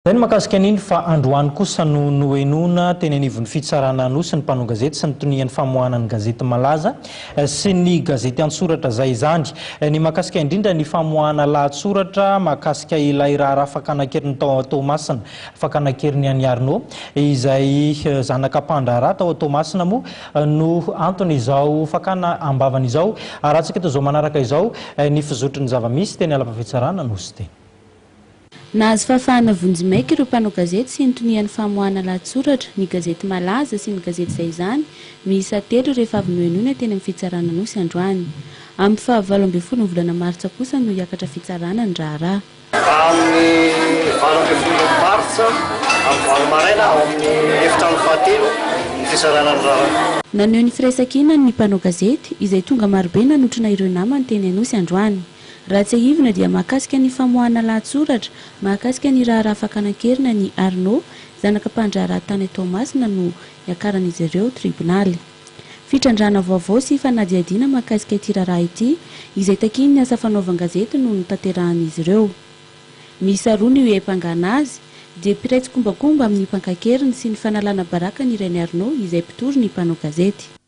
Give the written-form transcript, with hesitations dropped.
Izay ny mahakasika an'iny fa androany kosa no nohenoina teny anivon'ny fitsarana Anosy ny mpanao gazety sy ny tonian'ny famoahana ny gazety Malaza sy ny gazety an-tsoratra izay izany. Ny mahakasika indrindra ny famoahana lahatsoratra mahakasika ilay raharaha fakana an-keriny tao Toamasina, fakana an-keriny an'i Arnaud izay zanaka mpandraharaha tao Toamasina moa no antony izao fakana am-bavany izao. Arahantsika eto izao manaraka izao ny fizotry ny zava-misy teny Alapafitsarana Anosy teny. Nahazo fahafahana vonjimaika ireo mpanao gazety sy ny tonian'ny famoahana lahatsoratra, ny gazety Malaza sy ny gazety Izay Izany, miisa telo rehefa avy nohenoina teny amin'ny fitsarana Anosy androany. Amin'ny faha 18 ny volana martsa kosa no hiakatra fitsarana ny raharaha. Amin'ny 18 martsa amin'ny 8 maraina ao amin'ny efitrano fahatelo ny fitsarana ny raharaha. Naneho ny firaisankinany ny mpanao gazety, izay tonga marobe nanotrona ireo namany teny Anosy androany. Raha tsiahivina dia mahakasika ny famoahana lahatsoratra mahakasika ny raharaha fakana an-keriny an'i Arnaud, zanaka mpandraharaha tany Toamasina no niakaran'izy ireo tribonaly. Fitrandrahana vaovao sy fanadihadiana mahakasika ity raharaha ity izay takian'ny asa fanaovan-gazety no notanterahan'izy ireo. Miisa roa ny hiampangana azy dia mpiray tsikombakomba amin'ny mpankakeriny sy ny fanalana baraka ny rain'i Arnaud izay mpitory ny mpanao gazety.